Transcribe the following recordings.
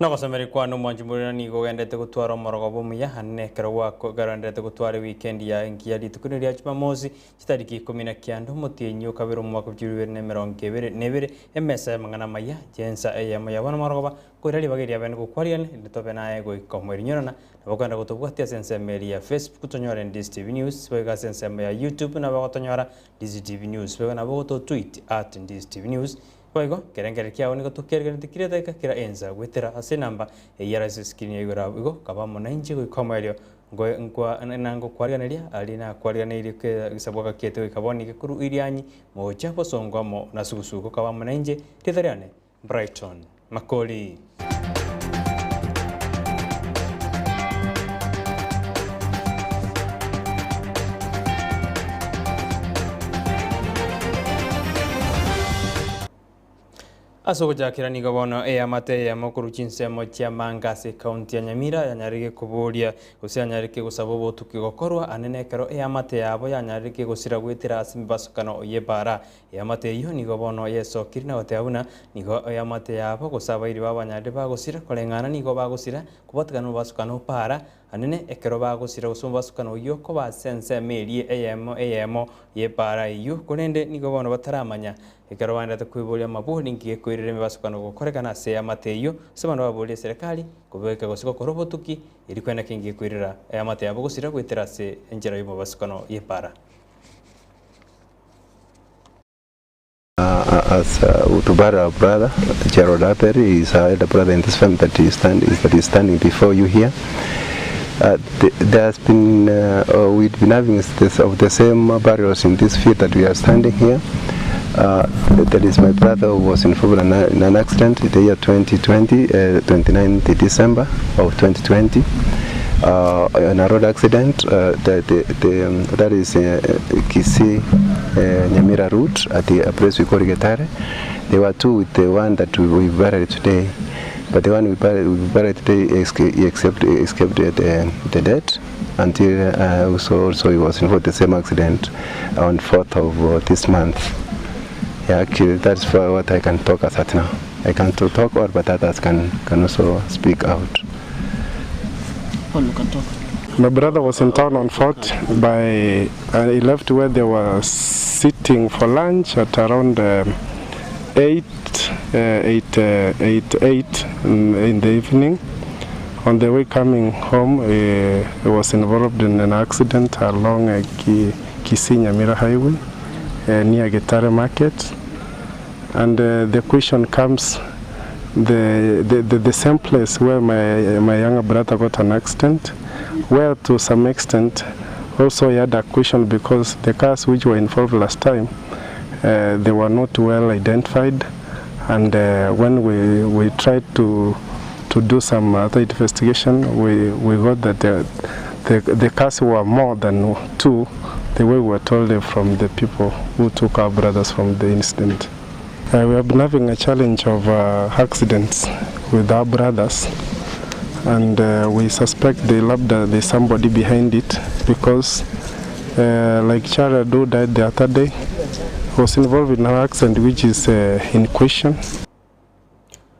Nogosemeria kwane omwanchi morina nigo ogenderete gotwara omorogoba omuya anene ekero gwagendererete gotwara ewikendi yaye engiya rituko riria Jumamosi chitariki ikomi na kianda omotienyi o kabere omwaka bwa chilifu ibere na emerongo ebere na ebere emesa y'amang'ana amaya chinsa eyemo ya bono morogoba koira ribaga eria bene gokwariane erinde tobe naye goika omoerinyorana nabo okogenda gotobwatia ase ensemo eria ya Facebook tonyore Ndisi TV News boigo ase ensemo ya YouTube nabo ogotonyora Ndisi TV News boigo nabo ogototweet at Ndisi TV News Boigo, ekerengererio kiao nigo tokeregeretie kera edageka kera ensa goetera ase enamba eyio ere ase escreen ya igoro abwo. Igo kaba amo nainche goika omoerio ngoe nkwa na ngokwariganeria aria nakwariganeirie kera egesabwaka kiaito goika bono iga korwa Irianyi mocha bosongo amo na sugusu. Igo kaba amo nainche, rieta riane Brighton Makori. Ase ogochakera nigo bono eamate eyemo korwa chinsemo chia Manga ase ekaunti ya Nyamira yanyarire koboria gose yanyarire gosaba obotuki gokorwa anene ekero eamate yabo yanyarire gosira goetera ase emebasokano y'ebara. Eamate eyio nigo bono yesokire na goteba buna nigo eamate yabo gose abairi b'abanyarire bagosira koreng'ana nigo bagosira kobwatekana nomobasokano o para anene ekero bagosira gose omobasokano oyio okoba ase ensemo eria eyemo eyemo y'epara eyio korende nigo bono bataramanya ekero baendete koiboria amabori ninki gekoirera emebasokano gokorekana ase eamate eyio ase abande baborie eserekari kobeka gose gokora obotuki erio kwenda kinki gekoirera eamate yabo gosira goetera ase enchera y'omobasokano y'epara. As to bury our brother Gerald Aperi, is our elder brother in this family that is, stand, is, that is standing before you here. Uh, th there has been, uh, uh, we've been having this, of the same burials in this field that we are standing here. Uh, that is my brother who was involved in an, in an accident in the year 2020, uh, 29th December of 2020. Uh, in a road accident uh, the, the, the, um, that is uh, Kisii uh, Nyamira route at the a place we call Getare. There were two with the one that we, we buried today, but the one we buried, we buried today escaped, escaped, escaped the, the death until uh, also, also he was involved in the same accident on 4th of uh, this month. Yeah, actually that's for what I can talk as at now. I can't talk or but others can, can also speak out. Paul, you can talk. My brother was in town on foot by uh, he left where they were sitting for lunch at around um, 8, uh, 8, uh, 8, 8 in, in the evening. On the way coming home, uh, he was involved in an accident along uh, Ki- Kisii Nyamira Highway uh, near Getare Market. And uh, the question comes the, the, the, the same place where my, my younger brother got an accident, where to some extent also he had a question because the cars which were involved last time, uh, they were not well identified. And uh, when we, we tried to, to do some other investigation, we, we got that the, the, the cars were more than two, the way we were told from the people who took our brothers from the incident. Uh, we have been having a challenge of uh, accidents with our brothers, and uh, we suspect the labda there's somebody behind it because, uh, like Chara who died the other day, was involved in an accident which is uh, in question.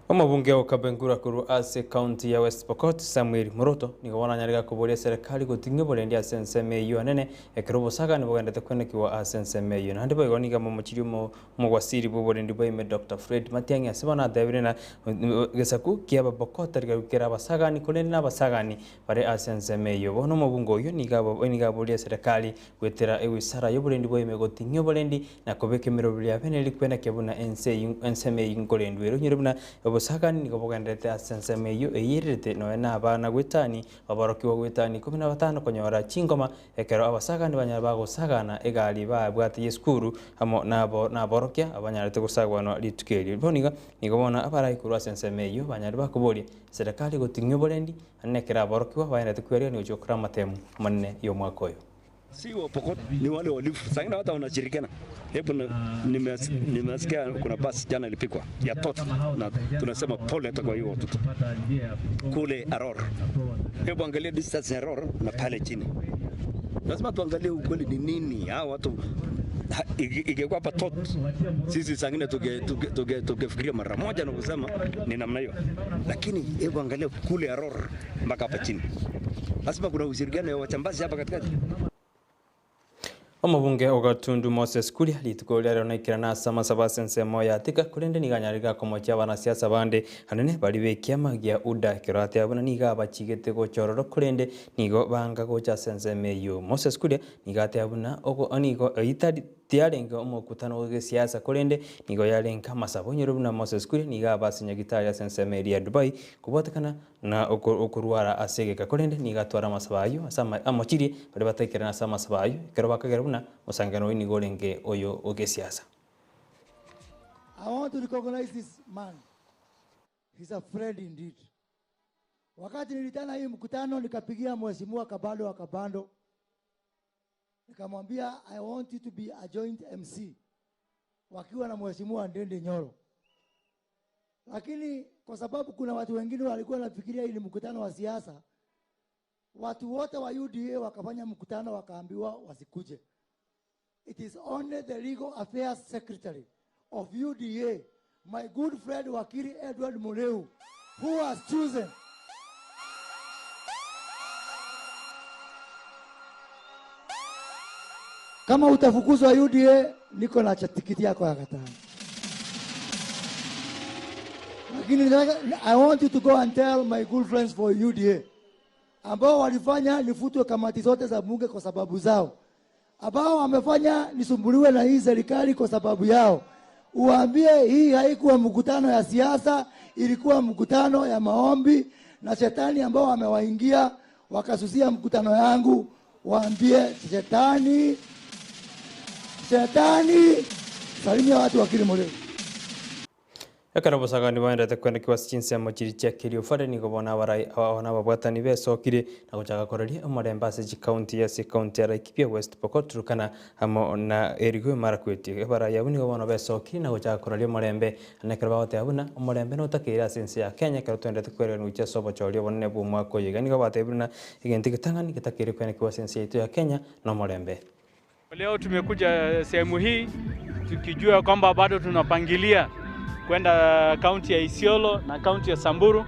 Omobunge o Kabengura korwa ase ekaunti ya West Pokot, Samuel Moroto, nigo bono anyare gakoboria eserekari goting'ia oborendi ase ensemo eyio anene ekero obosagani bogendete kwenekigwa ase ensemo eyio. Naende boigo nigo amomochirie omo omowasiri bwa oborendi bwa ime Doctor Fred Matiang'i ase bono atebire ng'a egesaku kia Abapokot tari kere abasagani korende na abasagani bare ase ensemo eyio. Bono omobunge oyio nigo abo nigo aboria eserekari goetera ewizara y'oborendi bwa ime goting'ia oborendi na kobeka emeroberi ya bene rikwenekia buna ense eyio ensemo eyio nkorendwa ere. Onyore buna obosagani nigo bogendererete ase ensemo eyio eyiererete nonya na abana goetani aborokigwa goetani ikomi na batano konyora chingoma ekero abasagani banyare bagosagana egari babwate y'esukuru amo nabo naborokia abanyarete gosagwanwa rituko erio. Bono iga nigo bono abarai korwa ase ensemo eyio banyare bakoboria serikali goting'ia oborendi naende ekero aborokigwa bagendererete kwearigania gochia gokora amatemu amanene y'omwaka oyo. Si Wapokot ni wale walifu. Saa ingine hata wanashirikiana. Hebu nimesikia kuna basi jana ilipikwa ya toto na tunasema pole hata kwa hiyo watoto kule Aror. Hebu angalia distance ya Aror na pale chini. Lazima tuangalie ukweli ni nini. Hao watu Ingekuwa hapa Tot, sisi saa ingine tungefikiria mara moja na kusema ni namna hiyo, lakini hebu angalia kule Aror mpaka hapa chini, lazima kuna ushirikiano ya wachambazi hapa katikati. Omobunge o Gatundu Moses Kuria rituko riria rero naikerana ase amasabo ase ensemo ya Thika korende nigo anyarire gakomochia abanasiasa bande anene baria b'ekiama gia UDA ekero ateba buna nigo abachigete gocha ororo korende nigo banga gocha ase ensemo eyio. Moses Kuria nigo ateba buna ogo nigo eyio tari Tiyarenge omokutano bw'egesiasa, korende nigo yarenge amasabo. Onyore buna Moses Kuria nigo aba ase nyagitari ase ensemo eria ya Dubai kobwatekana na okorwara ase egeka, korende nigo atware amasabo ayio ase amochirie baria bataikerana ase amasabo ayio, ekero bakagera buna omosangererekano oyio nigo orenge oyo ogesiasa. I want to recognize this man. He's a friend indeed. Wakati nilitana hii mkutano nikapigia mheshimiwa Kabando wa Kabando. Nikamwambia I want you to be a joint MC wakiwa na mheshimiwa Ndindi Nyoro. Lakini kwa sababu kuna watu wengine walikuwa wanafikiria hii ni mkutano wa siasa, watu wote wa UDA wakafanya mkutano wakaambiwa wasikuje. It is only the legal affairs secretary of UDA, my good friend Wakili Edward Mureu, who was chosen Kama utafukuzwa UDA, niko na tikiti yako ya katano. Lakini I want you to go and tell my good friends for UDA ambao walifanya nifutwe kamati zote za bunge kwa sababu zao, ambao wamefanya nisumbuliwe na hii serikali kwa sababu yao. Uwaambie hii haikuwa mkutano ya siasa, ilikuwa mkutano ya maombi, na shetani ambao wamewaingia wakasusia mkutano yangu, waambie shetani, shetani, salimia watu wa Kilimoleo. Ekero obosagani bwaenderete kwendekiwa ase chinsemo chiria chia Kerio nigo bono abarai aba nababwatani besokire na gochaka koraria omorembe ase chikaunti ase ekaunti ya Laikipia, West Pokot, Turkana amo na Elgeyo Marakwet. Abarai abwo nigo bono besokire na gochaka koraria omorembe naende ekero bagoteba buna omorembe notakeire ase ense ya Kenya ekero toenderete kwereranwa gochia ase obochori obonene bwa omwaka oyo. Iga nigo batebire buna egento egetang'ani getakeire kwenekigwa ase ense yaito ya Kenya nomorembe. Leo tumekuja sehemu hii tukijua kwamba bado tunapangilia kwenda kaunti ya Isiolo na kaunti ya Samburu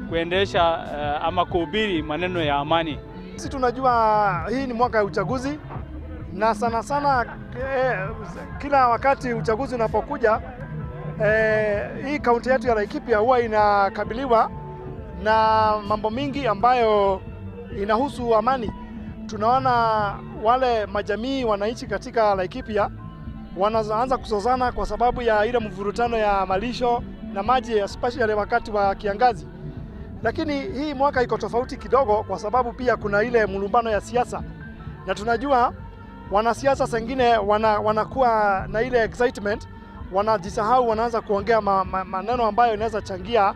kuendesha ama kuhubiri maneno ya amani. Sisi tunajua hii ni mwaka ya uchaguzi na sana sana kila wakati uchaguzi unapokuja hii kaunti yetu ya Laikipia huwa inakabiliwa na mambo mingi ambayo inahusu amani. Tunaona wale majamii wanaishi katika Laikipia wanaanza kuzozana kwa sababu ya ile mvurutano ya malisho na maji, especially wakati wa kiangazi. Lakini hii mwaka iko tofauti kidogo, kwa sababu pia kuna ile mlumbano ya siasa, na tunajua wanasiasa zengine wanakuwa na ile excitement, wanajisahau, wanaanza kuongea maneno ambayo inaweza changia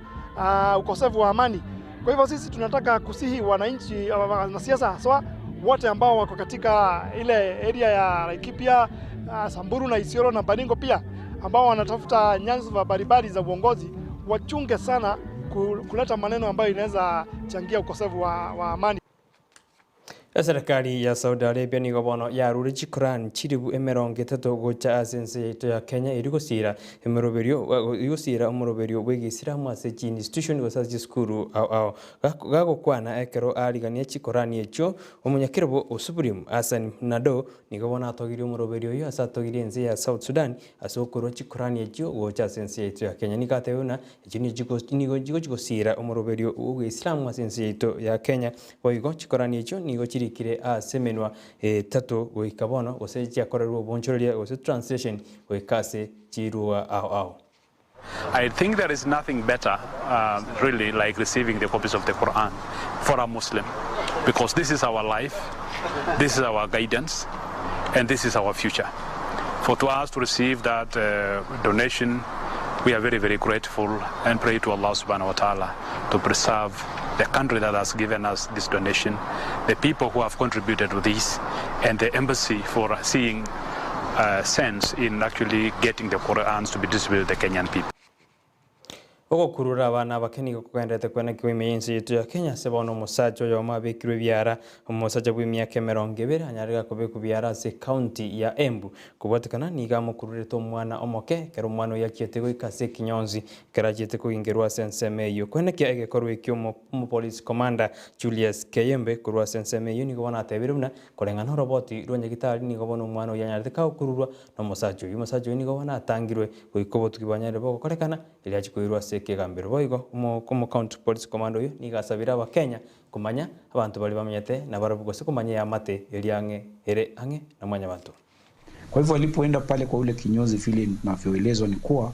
ukosefu wa amani. Kwa hivyo sisi tunataka kusihi wananchi, wanasiasa haswa wote ambao wako katika ile area ya Laikipia, Samburu na Isiolo na Baringo pia, ambao wanatafuta nyanza mbalimbali za uongozi, wachunge sana kuleta maneno ambayo inaweza changia ukosefu wa amani. Eserekari ya Saudi Arabia nigo bono yarure chikorani chiribu emerongo etato gocha ase ense yaito ya Kenya eri gosira emeroberio igosira omoroberio bwa egeisiramu ase chi institution gose ase chisukuru ao ao. Gagokwana ekero arigania chikorani echio omonyakerobo o Supreme Hassan Nado nigo bono atogirie omoroberio oyio ase atogirie ense ya South Sudan ase okorwa chikorani echio gocha ase ense yaito ya Kenya. Nigo atebe buna echio nigo chigosira omoroberio bwa oboislamu ase ense yaito ya Kenya. Boigo chikorani echio nigo chirikire ase emenwa etato goika bono gose chiakorerwe obonchoreria gose translation goika ase chirugha ao ao. I think there is nothing better really like receiving the copies of the Quran for a Muslim, because this is our life, this is our guidance, and this is our future. For to us to receive that donation, we are very, very grateful and pray to Allah subhanahu wa ta'ala to preserve the country that has given us this donation, the people who have contributed to this, and the embassy for seeing sense in actually getting the Qurans to be distributed to the Kenyan people. Ogokurura abana abake nigo kogendererete kwenekigwa ime y'ense yaito ya Kenya ase bono omosacha oyomo abekirwe ebiara, omosacha bw'emiaka emerongo ebere anyarire gakobekwa biara ase ekaunti ya Embu. Kobwatekana nigo amokururete omwana omoke ekero omwana oyio achiete goika ase ekinyonsi ekero achiete kogingerwa ase ensemo eyio. Kwenekia egekorwa ekio omopolice commander Julius Keyembe korwa ase ensemo eyio nigo bono atebire buna koreng'ana oroboti rwa nyagitari nigo bono omwana oyio anyarete kagokururwa nomosacha oyio. Omosacha oyio nigo bono atangirwe goika obotuki bwanyarire bogokorekana Erio achie koirwa ase ekegambero. Boigo omo county police commander oyio nigo asabire abakenya komanya abanto baria bamenyete nabarabwo gose komanya eamate eria ang'e ere ang'e na mwanyabanto. Kwa hivyo alipoenda pale kwa ule kinyozi, vile ninavyoelezwa ni kuwa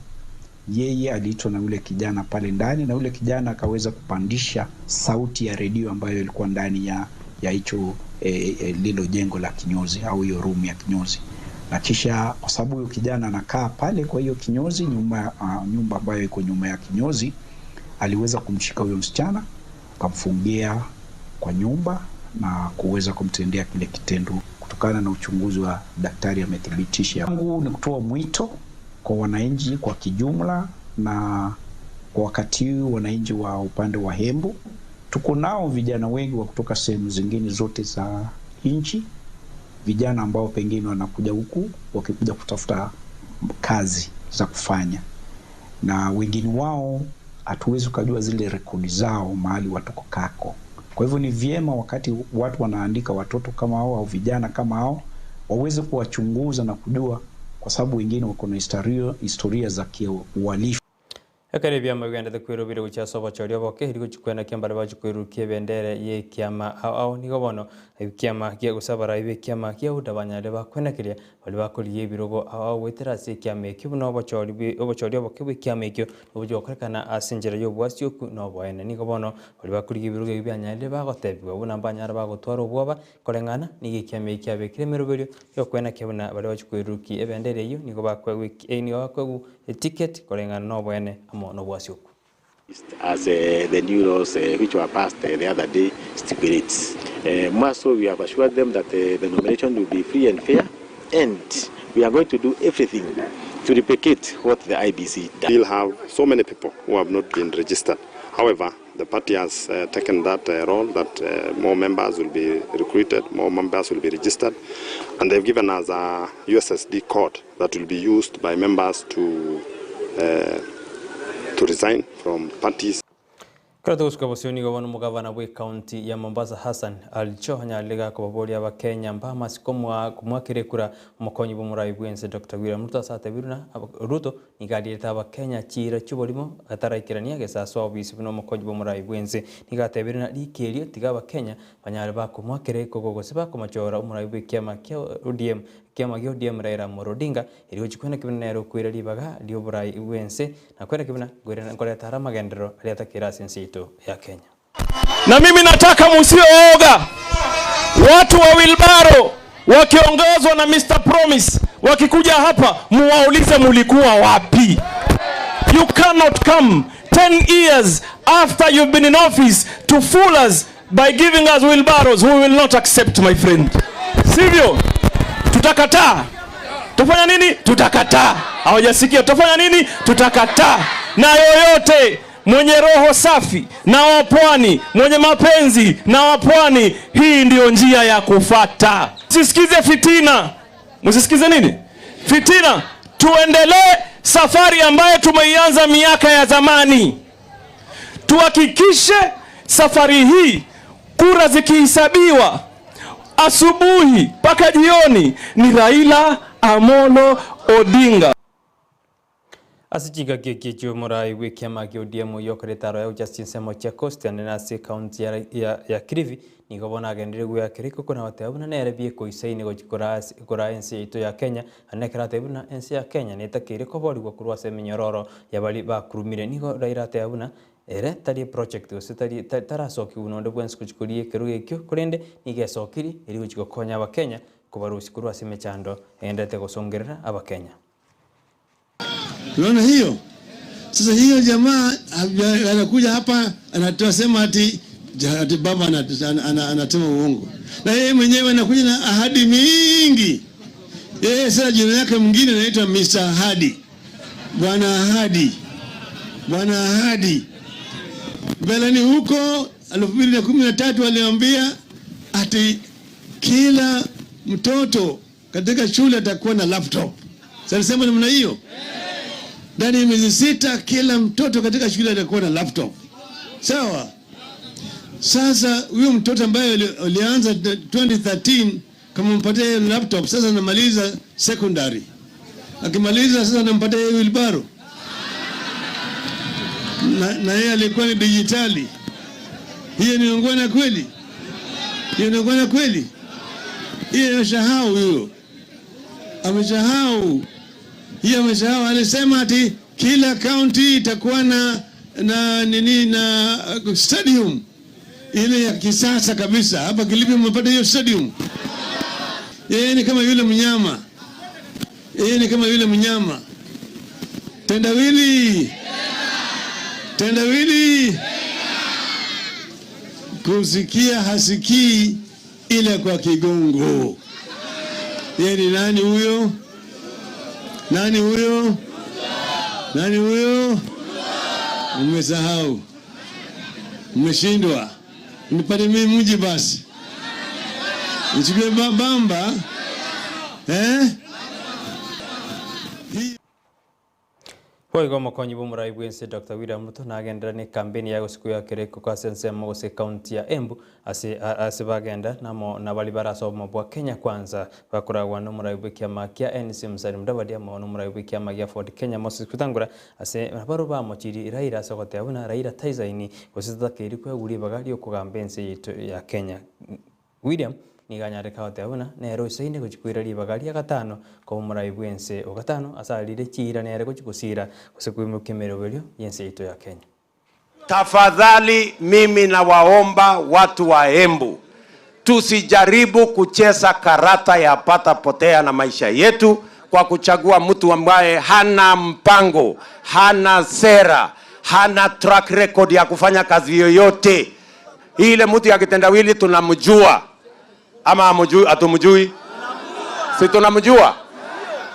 yeye aliitwa na yule kijana pale ndani, na yule kijana akaweza kupandisha sauti ya redio ambayo ilikuwa ndani ya ya hicho e, e, lilo jengo la kinyozi au hiyo room ya kinyozi na kisha kwa sababu huyo kijana anakaa pale kwa hiyo kinyozi nyuma, uh, nyumba ambayo iko nyuma ya kinyozi, aliweza kumshika huyo msichana akamfungia kwa nyumba na kuweza kumtendea kile kitendo. Kutokana na uchunguzi wa daktari amethibitisha. Yangu ni kutoa mwito kwa wananchi kwa kijumla, na kwa wakati huu wananchi wa upande wa Embu, tuko nao vijana wengi wa kutoka sehemu zingine zote za nchi, vijana ambao pengine wanakuja huku wakikuja kutafuta kazi za kufanya, na wengine wao hatuwezi ukajua zile rekodi zao mahali watokokako. Kwa hivyo ni vyema wakati watu wanaandika watoto kama hao au vijana kama hao waweze kuwachunguza na kujua, kwa sababu wengine wako na historia, historia za kiuhalifu. Ekero ebiama bigenderete kwerobera gochia ase obochori oboke, erio gochia kwenakia mbare bache koirurukia ebendera y'ekiama ao ao, nigo bono ekiama gia gose abarai b'ekiama gia UDA banyarire bakwenakeria baria bakorigia ebirogo ao ao goetera ase ekiama ekio buna obochori bwe obochori oboke bw'ekiama ekio nobochia gokorekana ase enchera y'obwasioku na oboene. Nigo bono baria bakorigia ebirogo ebio bianyarire bagotebiwa buna mbanyare bagotwara obwoba koreng'ana nigo ekiama ekio kiabekire emeroberio y'okwenakia buna baria bache koirurukia ebendera eyio nigo bakoegwa eki nigo bakoegwa Eticket koreng'ana noboene amo nobwasioku. As the new laws which were passed the other day stipulates. More so we have assured them that the nomination will be free and fair and we are going to do everything to replicate what the IEBC does. Still have so many people who have not been registered. However, the party has uh, taken that uh, role that uh, more members will be recruited, more members will be registered, and they've given us a USSD code that will be used by members to uh, to resign from parties. Ekero togosuka bosio nigo bono omogavana bw'ecounty ya Mombasa Hassan Ali Joho anyarire gakobaboria abakenya mbamasi komoakera ekura omokonyi bw'omorai bw'ense Doctor William Ruto ase atebirwe na Ruto nigo arierete abakenya chiira chi'oborimo ataraikerania gesaso obisi buna omokonyi bw'omorai bw'ense. Nigo atebire na rika erio tiga abakenya banyare bakomoakera ekogo gose bakomochora omorai bw'ekiama kia ODM Ekiama gia ODM Raila Amolo Odinga erio gochia kweneki buna nere okoira ribaga ri'oborai bw'ense na kweneki buna nkoreta are amagenderero aria atakeire ase ense yaito ya Kenya. Na mimi nataka musiwe woga. Watu wa wheelbarrow wakiongozwa na Mr. Promise wakikuja hapa muwaulize mulikuwa wapi? You cannot come 10 years after you've been in office to fool us by giving us wheelbarrows. We will not accept my friend. Sivyo? Tutakataa. Tufanya nini? Tutakataa. Hawajasikia. Tutafanya nini? Tutakataa. Na yoyote mwenye roho safi na wa pwani, mwenye mapenzi na wa pwani, hii ndiyo njia ya kufata. Msisikize fitina, msisikize nini? Fitina. Tuendelee safari ambayo tumeianza miaka ya zamani, tuhakikishe safari hii kura zikihesabiwa asubuhi mpaka jioni ni Raila Amolo Odinga. Ase chingaki eki chi'omorai bw'ekiama kia ODM oyio okorete Aroya Justin Semo chia Coast ande ase ekaunti ya ya ya Kilifi nigo bono agenderire goeakera ekoko na goteba buna nere biekoisaine gochia koraa ase koraa ense yaito ya Kenya naende ekero atebire buna ense ya Kenya netakeire koborigwa korwa ase emenyororo ya baria bakurumire. Nigo Raila ateba buna ere tari eproject gose tari tarasokigwa nonde bwensi gochia koria ekerogo ekio korende nigo esokirie erio gochia gokonya abakenya kobarusia korwa ase emechando egendererete gosongerera abakenya. Unaona hiyo? Sasa hiyo jamaa anakuja hapa anasema ati, ati baba anasema uongo, na yeye mwenyewe anakuja na ahadi mingi. Yeye sasa jina yake mwingine anaitwa Mr. Ahadi, Bwana Ahadi. Bwana Ahadi. Mbeleni huko 2013 aliambia ati kila mtoto katika shule atakuwa na laptop. Si alisema namna hiyo? Ndani ya miezi 6 kila mtoto katika shule atakuwa na laptop. Sawa? Sasa huyo mtoto ambaye alianza 2013 kama mpatie hiyo laptop, sasa anamaliza secondary. Akimaliza sasa anampatia hiyo wheelbarrow. Na yeye alikuwa ni dijitali. Hiyo ni ungwana kweli? Hiyo ni ungwana kweli? Hiyo ameshahau huyo. Ameshahau. Hiyo ameshahau. Alisema ati kila county itakuwa na nini na stadium ile ya kisasa kabisa. Hapa Kilifi mmepata hiyo stadium. Yeye ni kama yule mnyama. Yeye ni kama yule mnyama. Tendawili. Tendawili. Kusikia hasikii ila kwa kigongo. Yeye ni nani huyo? Nani huyo? Nani huyo? Umesahau. Umeshindwa. Nipate mimi mji basi. Nichukue bamba. Boigo omokonyi bwa omorai bwense Dr. William Ruto nagenderera ne ekampeni ya gosiku ya kereko ase ensemo gose ekaunti ya Embu ase ase bagenda namo nabari bare ase obomo bwa Kenya Kwanza bakoragwa na omorai bwa ekiama kia NC Musalia Mudavadi amo na omorai bwa ekiama gia Ford Kenya Moses Wetangula ase nabaro bamochirie Raila ase ogoteba buna Raila taisaini gose tatakeiri koegwa ribaga ria okogamba ense yaito ya Kenya. William nigo anyareka goteba buna nere oisaine gochia koira ribaga ria gatano koba omorai bwa ense o gatano ase arire chiira nere gochia gosira gose koimokia emeroberio ya ense yaito ya Kenya. Tafadhali mimi nawaomba watu wa Embu, tusijaribu kucheza karata ya pata potea na maisha yetu kwa kuchagua mtu ambaye hana mpango, hana sera, hana track record ya kufanya kazi yoyote. Ile mtu ya kitendawili tunamjua ama hatumjui? Si tunamjua?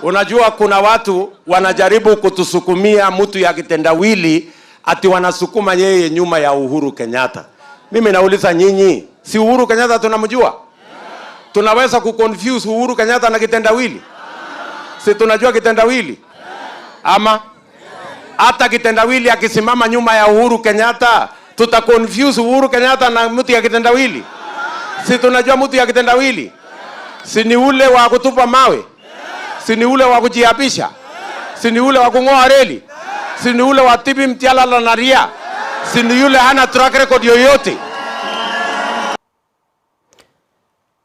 Unajua kuna watu wanajaribu kutusukumia mtu ya kitendawili ati wanasukuma yeye nyuma ya Uhuru Kenyatta. Mimi nauliza nyinyi, si Uhuru Kenyatta tunamjua? Tunaweza kuconfuse Uhuru Kenyatta na kitendawili? Si tunajua kitendawili? Ama hata kitendawili akisimama nyuma ya Uhuru Kenyatta, tutaconfuse Uhuru Kenyatta na mtu ya kitendawili? Si tunajua mtu ya kitendawili? Si ni ule wa kutupa mawe? Si ni ule wa kujiapisha? Si ni ule wa kung'oa reli? Si ni ule wa Tibi Mtialala na Ria? Si ni yule hana track record yoyote?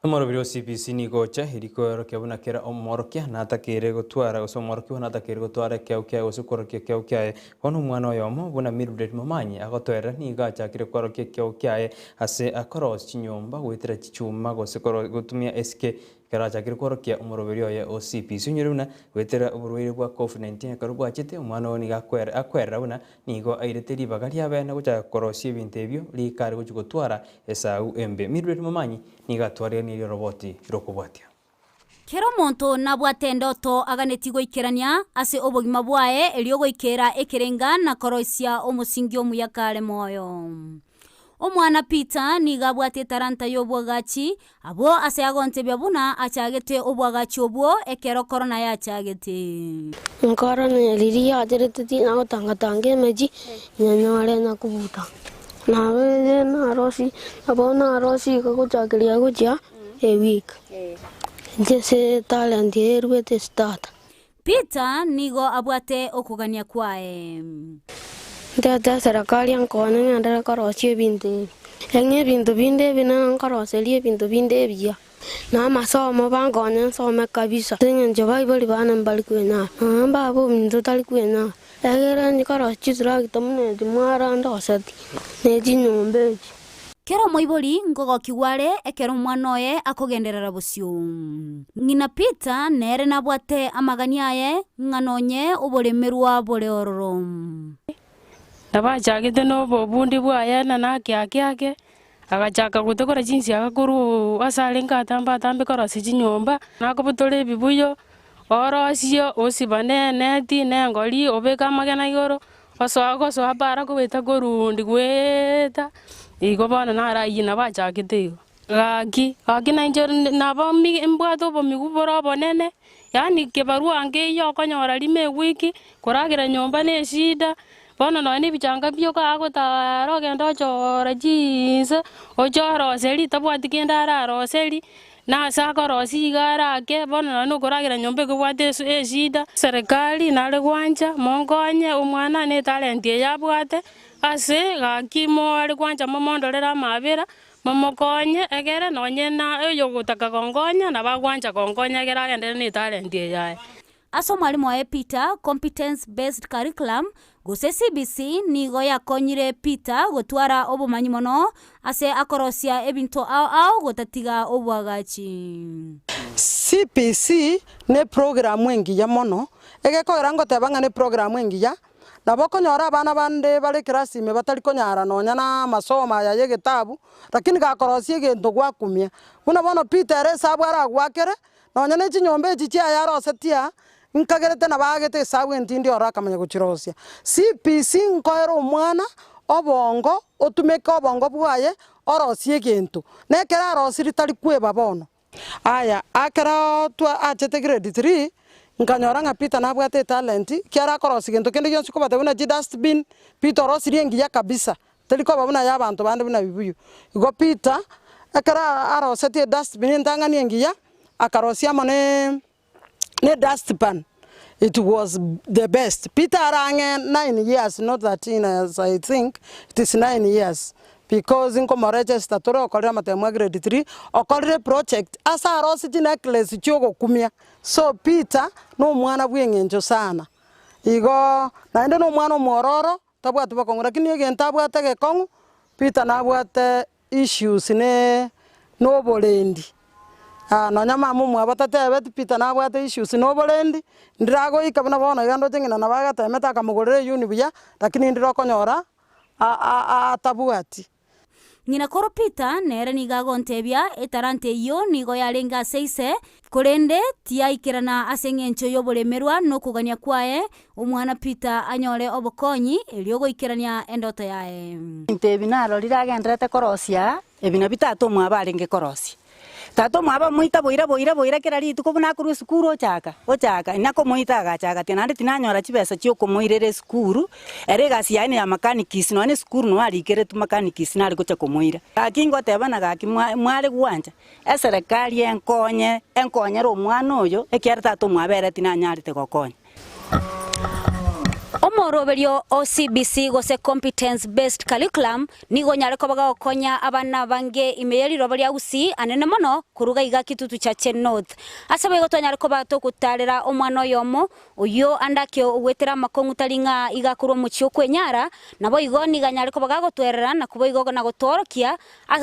Omorobiri o CBC nigo ocha erikoerokia buna kera omworokia natakire gotwara gose omworokiwa natakire gotwara ekiao kiaye gose kworokia ekiao kiaye. Bono omwana oyomo buna Mildred Momanyi agotoerera nigo achakire kworokia ekiao kiaye ase akorosia chinyomba goetera chichuma gose gotumia esike ekero achakire kworokia omoroberi oye o CBC. Onyore buna goetera oborwaire bwa COVID-19 ekero bwachete omwana oyo nigo akwerera buna nigo airete ribaga riabene gochaka korosia ebinto ebio rikare gochia gotwara esau embe. Mildred Momanyi nigo atwarire roboti rokobwatia. Kero omonto nabwate endoto aganetie goikerania ase obogima bwaye erio goikera ekerenga na koroisia omosingi omuya kare moyo. Omwana Peter nigo abwate etaranta y'obwagachi, abwo ase agontebia buna achagete obwagachi obwo ekero korona yachagete. Nkorora riria yacherete tinagotangatanga emechi, nyanyore nyakobuta. Nabeire narosi, nabo narosi iga gochakeria gochia eweek. Inche ase talent eye erwete ase tata. Peter nigo abwate okogania kwaye. Ntete serikali nkonye ng'endere korosia ebinto ebi. Eng'e ebinto binde ebi nere nkoroseria ebinto binde ebiya. Na amasomo bankonye nsome kabisa. Ase eng'encho baibori bane mbari kwenyara. Nonya mbaba ominto tari kwenyara. Egere nkorosia chitrakta buna echi mwara ndoseti, na chinyomba echi. Kera omoibori nkogokigwa are ekero omwana oye akogenderera bosio. Ng'ina Peter nere nabwate amagani aye ng'a nonye oboremerwa bore ororo. Nabachagete nobobundi bwaye na nake ake ake, agachaka gotokora chinsiaga korwa ase arenge atambe atambe korosia chinyomba, nakobotora ebibuyo, orosie, osiba ne eneti, na engori, obeke amagena igoro, Osoa gosoa para kobeta korundi goeta, igo bono naro ayio nabo achakete igo. Gaki, gaki nainche nabo mbwate obomigu bore obonene, yaani kebarua nkeiyo okonyora rimo ewiki, koragera nyomba na eshida, bono nonye na ebichanga bioka agotara ogende ochore chinse, oche oroseri tabwati kende araroseri, na ase akorosia iga arake, bono nonye na okoragera nyomba ekobwate eshida. Serikali nare gwancha, monkonye omwana ne etalent eye abwate, ase gaki more gwancha momondorere amabera, Momokonye, egere nonye na oyogotaka gonkonya nabo agwancha gonkonya egere agenderere netalenti eye yaye. Ase omwalimu oye Peter, Competence Based Curriculum, gose CBC, nigo yakonyire Peter gotwara obomanyi mono ase akorosia ebinto ao ao gotatiga oboagachi. CBC neprogramu engiya mono, egekogera ngoteba ng'a neprogramu engiya, Nabo okonyora abana bande bare ekerasi ime batari konyara nonya na amasomo aya y'egetabu, lakini gakorosia egento gwakumia. Buna bono Peter ere esabu aragwakere, nonya ne chinyomba echi chiaye arosetie aa, nkagerete nabo aagete esabu entindi ororo akamanya gochirosia. CBC nkoera omwana obongo otumeke obongo bwaye orosie egento, na ekero arosirie tari kweba bono. Aya, ekero twa achete grade three, nkanyora ng'a Peter nabwate etalent, ekiagera akorosia gento kende gionsi kobate buna chidustbin, Peter orosirie engiya kabisa, teri koba buna ya abanto bande buna bibuyu. Igo Peter, ekero arosetie edustbin entang'ani engiya, akarosia amo ne. ne dustpan it was the best Peter are ang'e 9 years not 13 as I think it is 9 years because nkomoregister tore okorire amatemo a grade 3 okorire project ase arosie chinecklace chiogokumia so Peter na omwana bweng'encho sana igo naende na omwana omwororo tabwati bokong'u lakini egento abwate egekong'u Peter nabwate issues ne noborendi nonya mama omwabo atatebeti Peter nabwate issues na oborendi, ndiragoika buna bono iga ndoche ng'ina nabo agatemete akamogorera eyuni buya, lakini ndire okonyora atabwati. Ng'ina koro Peter nere nigo agontebia etalanta eyio nigo yarenge ase ise, korende tiyaikerana ase engencho y'oboremerwa na okogania kwaye, Omwana Peter anyore obokonyi erio goikerania endoto yaye. Ebinto ebi narorire agendererete korosia, ebi nabio tata omwabo arenge korosia. Tata omwabo amoita boira boira boira kera rituko buna akorwa esukuru ochaka ochaka, inaki omoita agacha agatia naende tinanyora chibesa chiokomoirera esukuru, ere egasi yaye neya mechanics nonya na esukuru noo arikeretwe mechanics nare gocha komoira. Gaki ngotebana gaki mwa mware gwancha, eserekari enkonye enkonyere omwana oyo, ekiagera tata omwabo ere tinanyarete gokonya. Omoroberio o CBC gose Competence Based Curriculum nigo onyare koba gagokonya abana abange ime ye riroba ria Gusii anene mono koruga iga Kitutu Chache North. Ase boigo twanyare koba togotarera omwana oyomo oyio ande ake ogwetera amakong'u tari ng'a iga akorwa omochie okwenyara, naboigo nigo anyare koba gagotwerera na koboigo na gotworokia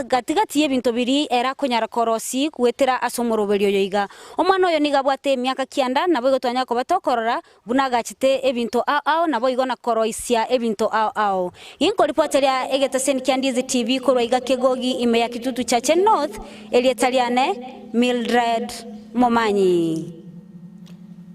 Gati gati y'ebinto biria ere akonyara korosia goetera ase omoroberio oyo iga. Omwana oyo nigo abwate emiaka kianda, naboigo twanyara koba tokorora buna agachete ebinto ao ao naboigo na koroisia ebinto ao ao. Ginkoripota ria egetaseni kia Ndizi TV korwa iga Kegogi ime ya Kitutu Chache North, erieta riane Mildred Momanyi.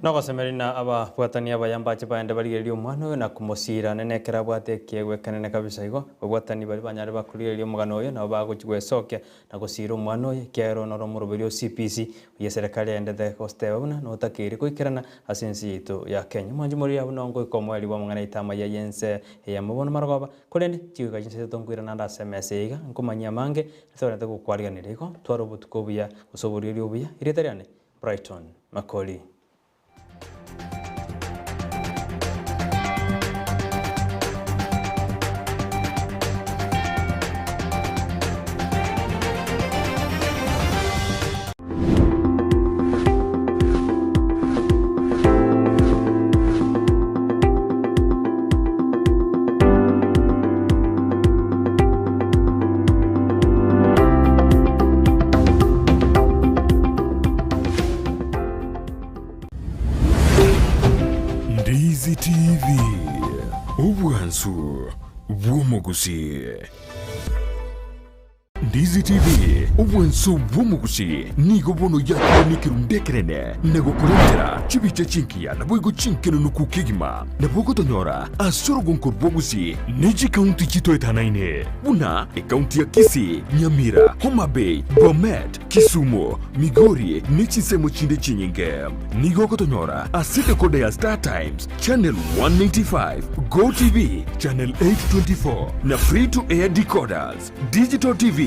Nogosemeria na ababwatani abaya mbache baende barigererie omwana oyo na komosiira nene ekero abwate ekiegwa ekenene kabisa. Igo ababwatani baria banyare bakorigereria omogano oyo nabo bagochia gwesokia na gosiira omwana oyo, ekiagera oyo noro omoroberi o CPC oyio eserekari yaendete gositeba buna notakeire goikerana ase ense yaito ya Kenya. Omwanchi moria buna ongoika omoerio bw'amang'ana aito amaya y'ense eyemo bono marogoba, korende chigoika chinsa isato nkoirana ande ase emesa eye iga nkomanyia amange ntogenderete gokwariganeria. Igo tware obotuko obuya gose oboriorio obuya. Erieta riane Brighton Makori. Ndizi TV, obwansu bw'omogusii. Ndizi TV, obwanso bw'omogusi, nigo bono yakire nekerundu ekenene na gokorentera chibicha chingiya naboigo chinkenenuku kegima. Nabo ogotonyora ase orogonko rw'obogusi ne chikaunti chitoetanaine buna ekaunti ya Kisii, Nyamira, Homa Bay, Bomet, Kisumu, Migori ne chinsemo chinde chinyinge. Nigo ogotonyora ase decoder ya Star Times, Channel 195, Go TV, Channel 824 na Free to Air decoders. Digital TV.